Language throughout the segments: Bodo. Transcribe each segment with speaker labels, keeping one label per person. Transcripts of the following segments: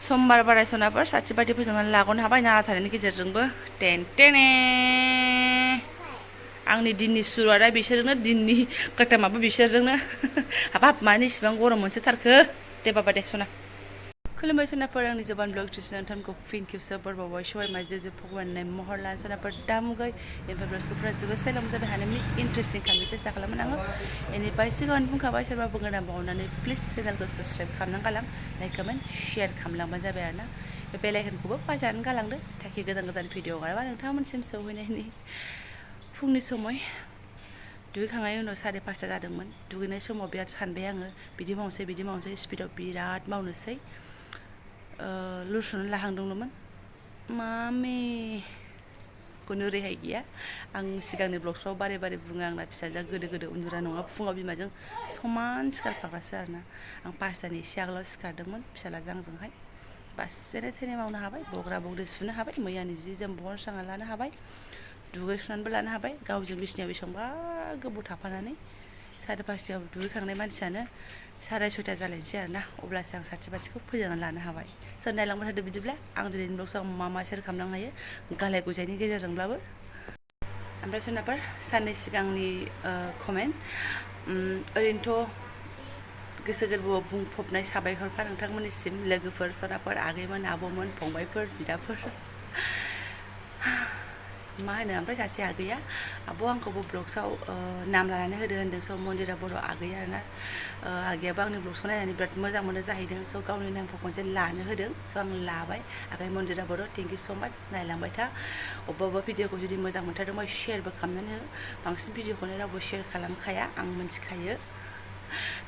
Speaker 1: समबार बाराय सनाफोर साथि बाथि फोजोंनानै लागनो हाबाय नारा थानायनि गेजेरजोंबो टेन आंनि दिननि सुरुवादा बिसोरजोंनो दिननि खोथामाबो बिसोरजोंनो हाबाब मानो इसिबां गरम मोनसोथारखो दे बाबा दे सना खुलुमबाय सनाफोर आंनि जबान ब्लग ट्रिसना नोंथांखौ फिन खेबसे बरबावबाय सबाय माजे जे भगवाननाय महर लाना सनाफोर दामुगै एमफ्राय ब्लग्सखौफ्रा जोबोद साइलाम जाबाय हानायनि इन्टारेस्टिं खालामनो सेस्था खालामोन आङो बेनिफ्राय सिगाङावनो बुंखाबाय सोरबा बुंगोन आं बावनानै प्लिज चेनेलखौ साबस्क्राइब खालामनानै गालां लाइक कमेन्ट शेयार खालामलांबानो जाबाय आरोना बे बेल आइकनखौबो बाजानानै गालांदो थाखि गोदान गोदान भिडिअ हगारबा नोंथांमोनसिम सौहैनायनि फुंनि समय दुगैखांनायनि उनाव 5:30 जादोंमोन दुगैनाय समाव बिराद सानबाय आङो बिदि मावनोसै स्पिडआव बिराद मावनोसै लुसुनो लाहांदोंमोन मामि खुनु रेहाय गैया आं सिगांनि ब्लगफ्राव बारे बारे बुङो आंना फिसाजोआ गोदो उन्दुरा नङा फुङाव बिमाजों समान सिखारफाग्रासो आरोना आं 5तानि एसे आगोलाव सिखारदोंमोन फिसालाजों आंजोंहाय बास जेरै थेरै मावनो हाबाय बग्रा बग्रि सुनो हाबाय मैयानि जि जोम बहनस्रांना लानो हाबाय दुगैस्रांनानैबो लानो हाबाय गावजों बिसिनायाव बेसेबांबा गोबाव थाफानानै 5:30आव दुगैखांनाय मानसियानो 6:30 जालायनोसै आरोना अब्लासो आं साथि बाथिखौ फोजोंनानै लानो हाबाय सोर नायलांबाय थादो बिदिब्ला आं दिनैनि ब्लगआव मा शेयार खालामनो हायो गालाय गुजायनि गेजेरजोंब्लाबो ओमफ्राय सोरनाफोर साननै सिगांनि कमेन्ट ओरैनोथ' गोसो गोरबोआव बुंफबनाय साबायखरखा नोंथांमोननिसिम लोगोफोर सनाफोर आगैमोन आब'मोन फंबायफोर बिदाफोर मा होनो ओमफ्राय सासे आगैया आब' आंखौबो ब्लग्सआव नाम लानानै होदो होन्दों स' मन्दिरा बर' आगै आरोना आगैयाबो आंनि ब्लग्सखौ नायनानै बिराद मोजां मोनो जाहैदों स' गावनि नामखौ खनसे लानो होदों स' आं लाबाय आगै मन्दिरा बर' थेंक इउ स' माच नायलांबाय था अबेबा भिडिअखौ जुदि मोजां मोनथारदोंबा शेयारबो खालामनानै हो बांसिन भिडिअखौनो रावबो शेयार खालामखाया आं मिथिखायो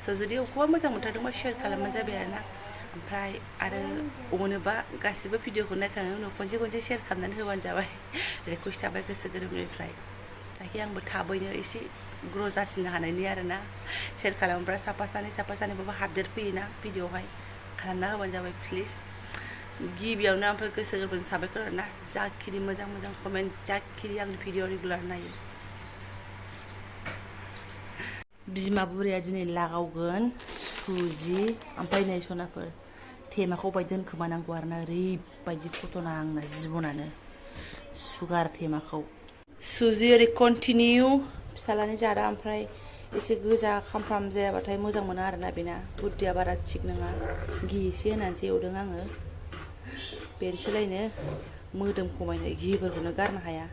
Speaker 1: स' जुदि अबेखौबा मोजां मोनथारदोंबा शेयार खालामबानो जाबाय आरोना ओमफ्राय आरो अनोबा गासिबो भिडिअखौ नायखांनायनि उनाव खनसे शेयार खालामनानै होबानो जाबाय रिकुवेस्ट थाबाय गोसो गोरबोनिफ्राय जाहाथे आंबो थाबैनो एसे ग्र' जासिननो हानायनि आरोना शेयार खालामोब्ला साफा सानैबाबो आपडेट फैयोना भिडिअआवहाय खालामना होबानो जाबाय प्लिज गिबियावनो ओमफ्राय गोसो गोरबोनि साबायखर आरोना जाखिनि मोजां कमेन्ट जाखिनि आंनि भिडिअ रेगुलार नायो बिमा बुरैया दिनै लागावगोन सुजि ओमफ्राय नै सनाफोर थेमाखौ बाय दोनखोमानांगौ आरोना ओरैबायदि फट'ना आंना जिबनानो सुगार थेमाखौ सुजि ओरै कन्टिनिउ फिसालानि जादा ओमफ्राय एसे गोजा खामफ्राम जायाबाथाय मोजां मोना आरोना बेना बुद्धिया बारा थिग नङा घि एसे होनानैसो एवदों आङो बेनोसोलायनो मोदोम खमायनो घिफोरखौनो गारनो हाया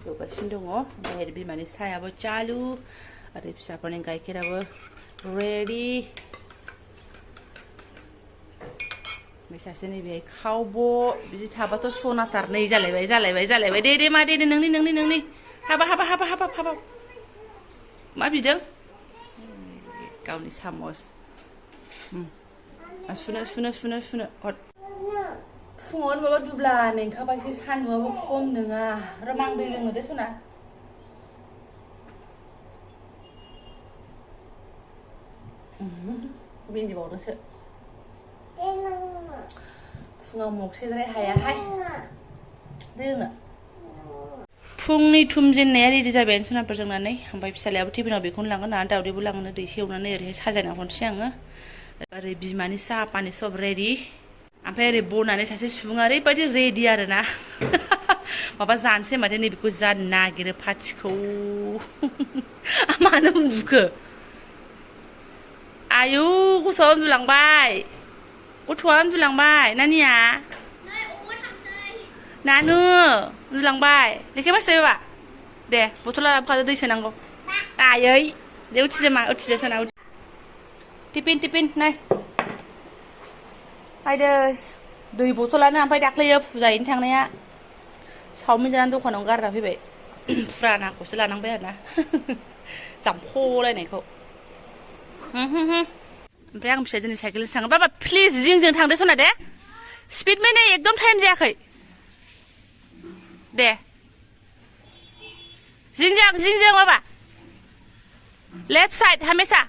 Speaker 1: एवगासिनो दङ ओमफ्राय बिमानि साहायाबो चालु ओरै फिसाफोरनि गाइखेराबो रेडि ओमफ्राय सासे नैबेहाय खावब' बिदि थाबाथ' सनाथार नै जालायबाय दे मा दे नोंनि हाबा मा बिदों गावनि सामस सुनो हद फुङावनो माबा दुब्ला मेंखाबायसो सान्दुंआबो खम नङा र' आं दै लोंनो दे सना बिन्दिबावदोंसो फुङाव मगसेद्राय हायाहाय दै लोंनो फुंनि थुमजेननाया रेडि जाबायानो सनाफोर जोंनानै ओमफ्राय फिसालायाबो टिफिनाव बेखौनो लांगोन ना दावदैबो लांनो दै सेवनानै ओरैहाय साजायना हरनोसै आङो ओरै बिमानि साहा पानि सब रेडि ओमफ्राय ओरै बनानै सासे सुबुङा ओरैबायदि रेडि आरोना माबा जानोसै होनबाथाय नैबेखौ जानो नागिरो फाथिखौ मानो उन्दुखो आयु गथ'आ उन्दुलांबाय नानिया नानु उन्दुलांबाय लेखा बासिबाय बाबा दे बथला लाबोखादो दै सोनांगौ आयै दे उथिदो सना टिफिन नाय आयदै दै बथलानो ओमफ्राय दाख्लैयो फुजायैनो थांनाया सावमिन जानानै दखानाव गारना फैबाय फुरानाखौसो लानांबाय आरोना जामख'लायनायखौ ओमफ्राय आं फिसाय दिनै साइकेलजों थाङो बाबा प्लिज जिंजों थांदो सना दे स्पिड में नहीं एकदम टाइम जायाखै दे जिंजों बाबा लेफ्ट साइड हमेशा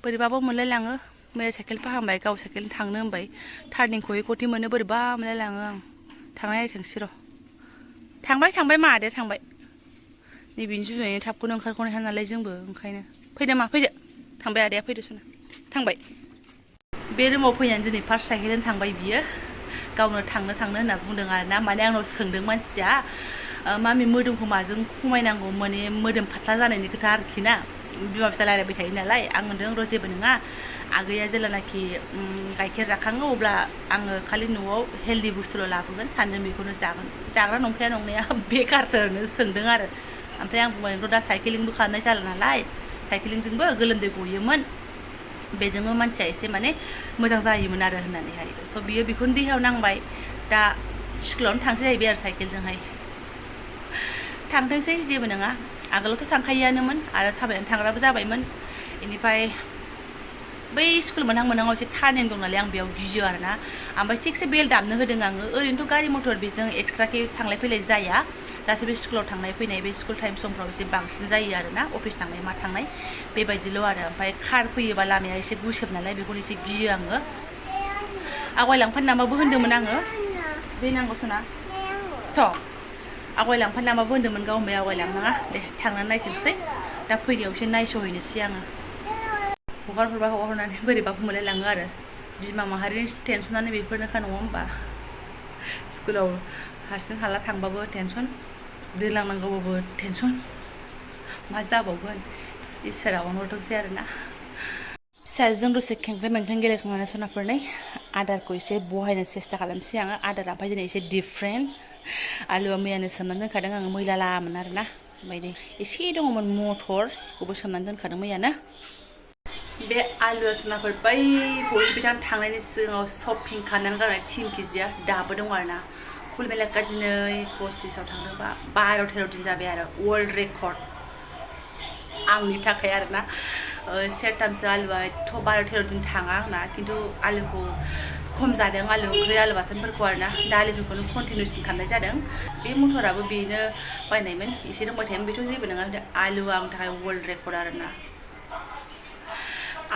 Speaker 1: बोरैबाबो मोनलायलाङो मैया साइकेल फाहामबाय गाव साइकेल थांनो होनबाय टार्निं खयै मोनो बोरैबा मोनलायलाङो आं थांनाय थांसै र' थांबाय मा दे थांबाय नैबेनि जुजायनि थाबखौनो ओंखारख'नो हाया नालाय जोंबो ओंखायनो फैदो मा फैदो थांबाय आदाया फैदो सना थांबाय बे रुमाव फैनानै दिनै फार्स्ट साइकेलजों थांबाय बियो गावनो थांनो होनना बुंदों आरोना माने आंनाव सोंदों मानसिया मामि मोदोमखौ माजों खमायनांगौ माने मोदोम फाथ्ला जानायनि खोथा आरोखि ना बिमा फिसा रायलायबाय थायो नालाय आं होनदों र' जेबो नङा आगैया जेलानाखि गाइखेर जाखाङो अब्ला आङो खालि न'आव हेल्दि बुस्थुल' लाबोगोन सानजों बेखौनो जागोन जाग्रा नंखाया नंनाया बेकारसो ओरैनो सोंदों आरो ओमफ्राय आं बुंबाय र' दा साइकेलिंबो खालामनाय जाला नालाय साइकेलिंजोंबो गोलोमदै गयोमोन बेजोंबो मानसिया एसे माने मोजां जायोमोन आरो होननानैहाय स' बियो बेखौनो देहायाव नांबाय दा स्कुलावनो थांसै जाहैबाय आरो साइकेलजोंहाय थांथोंसै जेबो नङा आगोलावथ' थांखायोआनोमोन आरो थाबायनानै थांग्राबो जाबायमोन बेनिफ्राय बै स्कुल मोनहांआव एसे टार्निं दं नालाय आं बेयाव गियो आरोना ओमफ्राय थिगसे बेल दामनो होदों आङो ओरैनोथ' गारि मटर बेजों एक्सट्राके थांलाय फैलाय जाया दासो बे स्कुलाव थांनाय फैनाय बे स्कुल टाइम समफ्राव एसे बांसिन जायो आरोना अफिस थांनाय मा थांनाय बेबायदिल' आरो ओमफ्राय कार फैयोबा लामाया एसे गुसेब नालाय बेखौनो एसे गियो आङो आवगायलांफानो नामाबो होन्दोंमोन आङो दै नांगौ सना थ' आवगायलांफानो नामाबो होन्दोंमोन गाव होनबाय आवगायलांनाङा दे थांनानै नायथोंसै दा फैनायाव एसे नायस'हैनोसै आङो हगारहरनानै बोरैबाबो मोनलायलाङो आरो बिमा माहारिनि टेनसनानो बेफोरनोखा नङा होमबा स्कुलाव हारसिं हाला थांबाबो टेनसन दैलांनांगौबाबो टेनसन मा जाबावगोन इसोरा अनहरथोंसै आरोना फिसाजों दसे खेंख्रे मेंख्रें गेलेखांनानै सनाफोरनै आदारखौ एसे बहायनो सेस्था खालामसै आङो आदारा ओमफ्राय दिनै एसे डिफारेन्ट आलुआ मैयानो सोमनानै दोनखादों आङो मैला लामोन आरोना ओमफ्राय एसे दङमोन मटरखौबो सोमनानै दोनखादों मैयानो बे आलुआ सनाफोर बै बिथां थांनायनि सिगाङाव शपिं खालामनानै गारनाय 3 केजिया दाबो दं आरोना कुल मेलाका दिनै 25आव थांदोंबा 12-13 दिन जाबाय आरो वर्ल्ड रेकर्ड आंनि थाखाय आरोना सेरथामसो आलुआ एथ' 12-13 दिन थाङा आंना खिन्थु आलुखौ खम जादों आलु ओंख्रि आलु बाथोनफोरखौ आरोना दालिफोरखौनो कन्टिनिउसन खालामनाय जादों बे मटराबो बेनो बायनायमोन एसे दंबाय थायोमोन बेथ' जेबो नङा आलुआ आंनि थाखाय वर्ल्ड रेकर्ड आरोना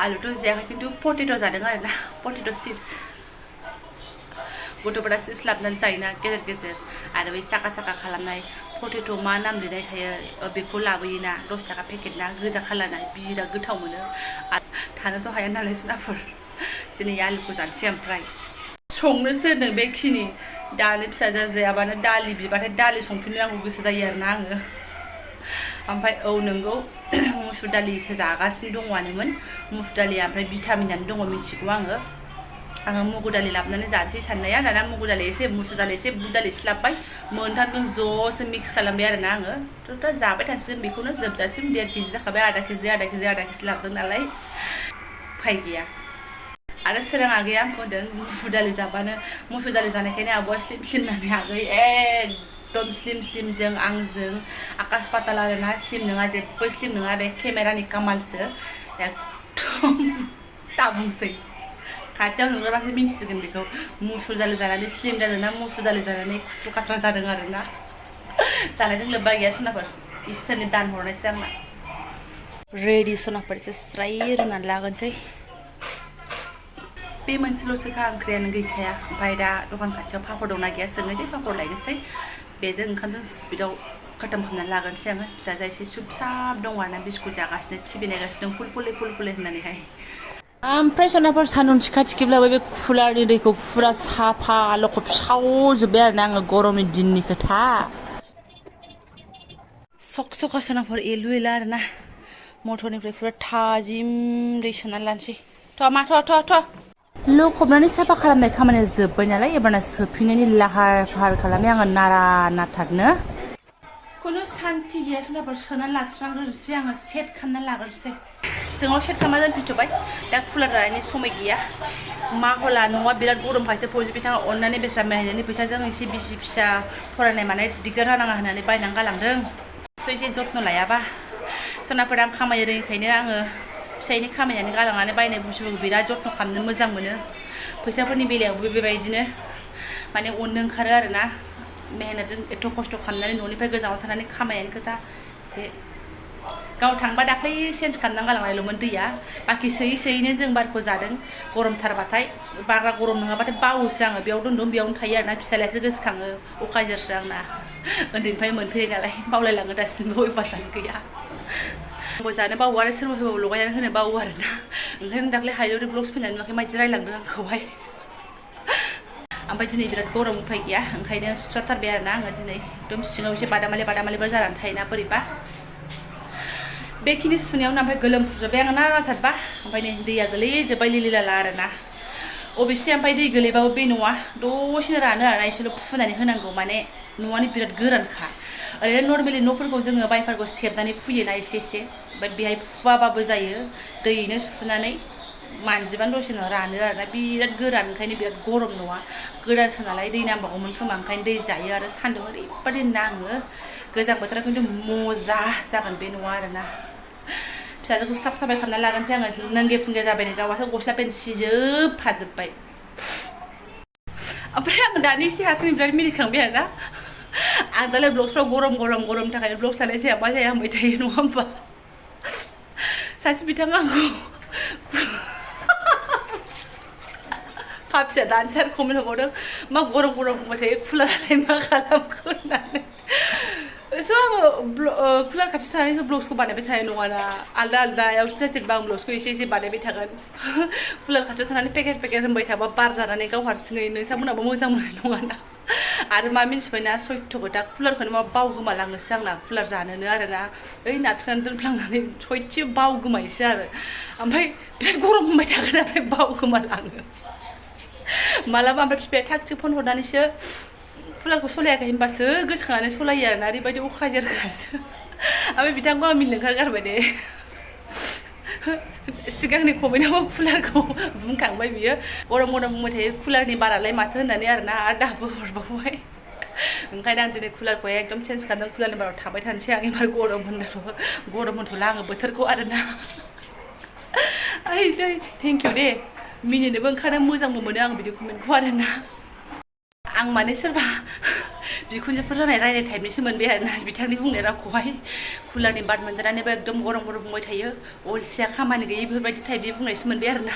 Speaker 1: आलुथ' जायाखै खिन्थु पटेट' जादों आरोना पटेट' चिप्स गथ'फोरा चिप्स लाबोनानै जायोना गेजेर गेजेर आरो बै चाका खालामनाय पटेट' मा नाम लिरनाय थायो बेखौ लाबोयोना 10 थाखा पेकेट ना गोजा खालारनाय बिराद गोथाव मोनो थानोथ' हाया नालाय सुनाफोर दिनै आलुखौ जानोसै ओमफ्राय संनोसो होनदों बेखिनि दालि फिसाजो जायाबानो दालि बिबाथाय दालि संफिननो नांगौ गोसो जायो आरोना आङो ओमफ्राय औ नंगौ मुसुर दालिसो जागासिनो दङआनोमोन मुसुर दालिया ओमफ्राय भिटामिनानो दङ मिथिगौ आङो मुगु दालि लाबोनानै जानोसै साननाया दाना मुगु दालि एसे मुसुर दालि एसे बुट दालि एसे लाबोबाय मोनथामजों ज'सो मिक्स खालामबाय आरोना आङो थ' जाबाय थासिगोन बेखौनो जोबजासिम 1.5 केजि जाखाबाय 1/2 केजि लाबोदों नालाय उफाय गैया आरो सोरां आगैया आंखौ होनदों मुसुर दालि जाबानो मुसुर दालि जानायखायनो आब'आ स्लिम होननानै आगै एकदम स्लिमजों आंजों आकाश पाताल आरोना स्लिम नङा जेबो स्लिम नङा बे केमेरानि कामालसो एकदम दाबुंसै खाथियाव नुग्राबासो मिन्थिसिगोन बेखौ मुसुर दालि जानानै स्लिम जादों ना मुसुर दालि जानानै खुथ्रु खाथ्रा जादों आरोना जानायजों लोब्बा गैया सनाफोर इसोरनि दान हरनायसो आंना रेडि सनाफोर एसे स्राय रुनानै लागोनसै बे मोनसेल'सोखा ओंख्रियानो गैखाया ओमफ्राय दा दखान खाथियाव पापर दंना गैया सोंनोसै पापर लायनोसै बेजों ओंखामजों स्पिडआव खतम खालामनानै लागोनसै आङो फिसाजो एसे सुबसाब दं आरोना बिस्कुट जागासिनो टिभि नायगासिनो दं फुलफुले होननानैहाय ओमफ्राय सनाफोर सान्दुं थिखाब्लाबो बे कुलारनि दैखौ फुरा साफा लखब सावजोब्बाय आरोना आङो गरमनि दिननि खोथा सखा सनाफोर एलु एला आरोना मटरनिफ्राय फुरा थाजिम दै सोनानै लानोसै थ' लखबनानै साफा खालामनाय खामानिया जोब्बाय नालाय एबारना सोफिननायनि लाहार फाहार खालामबाय आङो नाथारनो खुनु सान्थि गैया सनाफोर सोनानै लास्रांग्रोनोसै आङो सेट खालामनानै लाग्रोनोसै सिङाव सेट खालामना दोनफिनथ'बाय दा कुलार लानायनि समाय गैया मा हला न'आ बिराद गरमखायसो फौजि बिथाङा अननानै बेस्रा मेहेरनि फैसाजों एसे बिसि फिसा फरायनाय मानाय दिगदार जानाङा होननानै बायनानै गालांदों स' एसे जत्न लायाबा सनाफोर आं खामायनो रोङिखायनो आङो फिसायनि खामायनानै गालांनानै बायनाय बुस्थुफोरखौ बिराद जत्न खालामनो मोजां मोनो फैसाफोरनि बेलायावबो बेबायदिनो माने अननो ओंखारो आरोना मेहनतजों एथ' खस्थ' खालामनानै न'निफ्राय गोजानाव थानानै खामायनायनि खोथा जे गाव थांबा दाख्लै चेन्ज खालामनानै गालांनायल'मोन दैया बाखि सोयैनो जों बारखौ जादों गरमथारबाथाय बारा गरम नङाबाथाय बावोसो आङो बेयाव दोन्दों बेयावनो थायो आरोना फिसालायासो गोसोखाङो अखाजोरसो आंना उन्दैनिफ्राय मोनफैनाय नालाय बावलायलाङो दासिमबो अयभासानो गैया आंबो जानो बावो आरो सोरबा सोरबा लगायनानै होनो बावो आरोना ओंखायनो दाख्लै हाइलरि ब्लग्स फैनानै नुवाखै मायदि रायलांदों आंखौहाय ओमफ्राय दिनै बिराद गरम उफाय गैया ओंखायनो सुस्राथारबाय आरोना आङो दिनै एकदम सिङाव एसे बादामालिबो जानानै थायोना बोरैबा बेखिनि सुनायावनो ओमफ्राय गोलोमफ्रुजोब्बाय आङो नाथारबा ओमफ्राय नै दैया गोलैजोब्बाय लिलिलाला आरोना अबेसे ओमफ्राय दै गोलैबाबो बे न'आ दसेनो रानो आरोना एसेल' फुनानै होनांगौ माने न'आनो बिराद गोरानखा ओरैनो नर्मेलि न'फोरखौ जोङो बायफोरखौ सेबनानै फुयोना एसे ओमफ्राय बेहाय फुवाबाबो जायो दैयैनो सुनानै मानजिबानो दसेनो रानो आरोना बिराद गोरान ओंखायनो बिराद गरम न'आ गोरानसो नालाय दै नांबावगौमोन खोमा ओंखायनो दै जायो आरो सान्दुं ओरैबादि नाङो गोजां बोथोराव खिन्थु मजा जागोन बे न'आ आरोना फिसाजोखौ साफाय खालामना लागोनसै आङो नंगे फुंगे जाबाय नै गावहासो गस्ला पेन्ट सिजोबफाजोब्बाय ओमफ्राय आं दानि एसे हारसिं बिराद मिनिखांबाय आरोना आं दालाय ब्लग्सफ्राव गरमनि थाखायनो ब्लग्स लानाय जाया मा जाया होनबाय थायो नङा होमबा सासे बिथाङा आंखौ फिसा दानसे आरो कमेन्ट हरबावदों मा गरम बुंबाय थायो कुलारालाय मा खालामखो होननानै स' आङो कुलार खाथि थानानैसो ब्लग्सखौ बानायबाय थानाय नङाना आलदायावसो जेनेबा आं ब्लग्सखौ एसे बानायबाय थागोन कुलार खाथियाव थानानै पेकेट होनबाय थाबा बार जानानै गाव हारसिङै नोंथांमोनाबो मोजां मोननाय नङाना आरो मा मिन्थिबायना सयथ' खोथा कुलारखौनो मा बावगोमालाङोसो आंना कुलार जानोनो आरोना ओइ नारथ्रोनानै दोनफ्लांनानै सयथि बावगोमायोसो आरो ओमफ्राय बिराद गरम होनबाय थागोन ओमफ्राय बावगोमालाङो मालाबा ओमफ्राय बिफाया थाग फन हरनानैसो कुलारखौ सलायाखै होनबासो गोसोखांनानै सलायो आरोना ओरैबायदि अखा जेरगासो ओमफ्राय बिथांखौ आं मिनिनो ओंखारगारबाय दे सिगांनि कमेन्टआव कुलारखौ बुंखांबाय बियो गरम बुंबाय थायो कुलारनि बारालाय माथो होननानै आरोना आरो दाबो हरबावबाय ओंखायनो आं दिनै कुलारखौ एकदम चेन्ज खालामदों कुलारनि बाराव थाबाय थानोसै आं एबार गरम होनथ'ला आङो बोथोरखौ आरोना ओइ दै थेंक इउ दे मिनिनोबो ओंखारो मोजांबो मोनो आं बिदि कमेन्टखौ आरोना आं माने सोरबा बिखुनजोफोर जानाय रायनाय टाइपनिसो मोनबाय आरोना बिथांनि बुंनाय रावखौहाय कुलारनि बार मोनजानानैबो एकदम गरम बुंबाय थायो अलसिया खामानि गैयै बेफोरबायदि टाइपनि बुंनायसो मोनबाय आरोना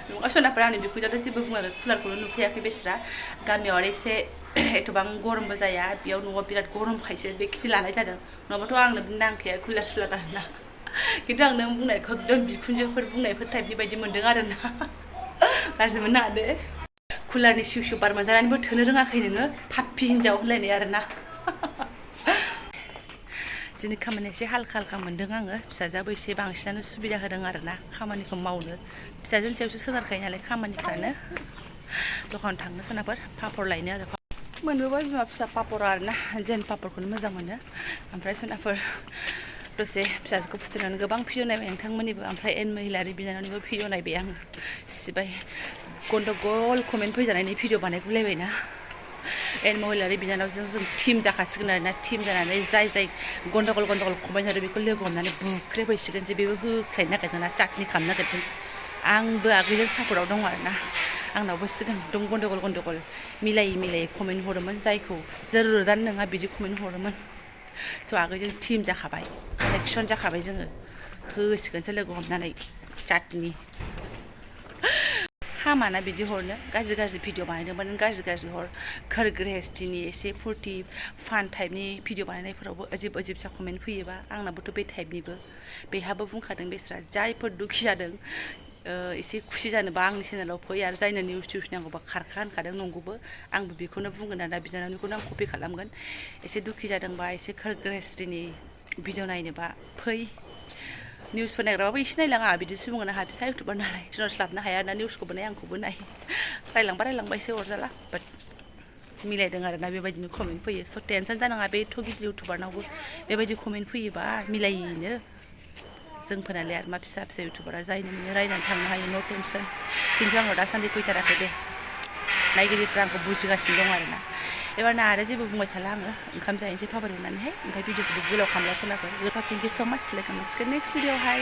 Speaker 1: नङा सनाफोरा आंनि बिखुनजोआथ' जेबो बुङाखै कुलारखौनो नुखायाखै बेस्रा गामियाव आरो एसे एथ'बां गरमबो जाया बेयाव न'आव बिराद गरमखायसो बे खिथि लानाय जादों नङाबाथ' आंनो नांखाया कुलार आरोना खिन्थु आं नों बुंनायखौ एकदम बिखुनजोफोर बुंनायफोर टाइपनि बायदि मोनदों आरोना गाज्रि मोननो हादो कुलारनि सिउ बार मोनजानानैबो थोनो रोङाखै नोङो फाप्पि हिन्जाव होनलायनाय आरोना दिनै खामानिया एसे हालखा मोनदों आङो फिसाजोआबो एसे बांसिनानो सुबिदा होदों आरोना खामानिखौ मावनो फिसाजोनि सायावसो सोनारखायो नालाय खामानिफ्रानो दखानाव थांनो सोनाफोर पापर लायनो आरो मोनबोबाय बिमा फिसा पापर आरोना जेन पापरखौनो मोजां मोनो ओमफ्राय सोनाफोर दसे फिसाजोखौ फुथुनानै गोबां भिडिअ नायबाय नोंथांमोननिबो ओमफ्राय एन महिलारि बिनानावनिबो भिडिअ नायबाय आङो सिबाय गन्दगल कमेन्ट फैजानायनि भिडिअ बानायगुलायबायना एन महिलारि बिनानावजों जों टिम जाखासिगोन आरोना टिम जानानै जाय गन्दगल कमेन्ट हरो बेखौ लोगो हमनानै बुख्रेबहैसिगोन जे बेबो होख्लायनो नागिरदों ना चाटनि खालामनो नागिरदों आंबो आगैजों सापर्टआव दं आरोना आंनावबो सिगां एकदम गन्दगल मिलायै कमेन्ट हरोमोन जायखौ जरुरतानो नङा बिदि कमेन्ट हरोमोन स' आगैजों टिम जाखाबाय कानेक्सन जाखाबाय जोङो होसिगोनसो लोगो हमनानै चाटनि हामाना बिदि हरनो गाज्रि भिडिअ बानायदोंबा नों गाज्रि हर खरग्रेस्टिनि एसे फुर्ति फान टाइपनि भिडिअ बानायनायफोरावबो अजिबसा कमेन्ट फैयोबा आंनाबोथ' बे टाइपनिबो बेहाबो बुंखादों बेस्रा जायफोर दुखि जादों एसे खुसि जानोबा आंनि चेनेलाव फै आरो जायनो निउस नांगौबा खारखा होनखादों नंगौबो आंबो बेखौनो बुंगोन आरोना बिनानावनिखौनो आं कपि खालामगोन एसे दुखि जादोंबा एसे खरग्रेस्टिनि भिडिअ नायनोबा फै निउसफोर नायग्राबाबो एसे नायलाङा बिदिसो बुंगोन आंहा फिसा इउटुबार नालाय जुनारस्लाबनो हाया ना निउसखौबो नाय आंखौबो नाय रायलांबा एसे अरजाला बाट मिलायदों आरोना बेबायदिनो कमेन्ट फैयो स' टेनसन जानाङा बेथ' गिदिर इउटुबारनावबो बेबायदि कमेन्ट फैयोबा मिलायैनो जोंफोरनालाय आरो मा फिसा इउटुबारा जायनो मोनो रायनानै थांनो हायो न' टेनसन खिन्थु आंनाव दासान्दि फैथाराखै दे नायगिरिफ्रा आंखौ बुजिगासिनो दं आरोना एबारना आरो जेबो बुंबाय थाला आङो ओंखाम जाहैनोसै पापर एवनानैहाय ओमफ्राय भिडिअखौबो गोलाव खालामला सोलाबो थेंक इउ स' माच लोगो मोनसिगोन नेक्स्ट भिडिअआवहाय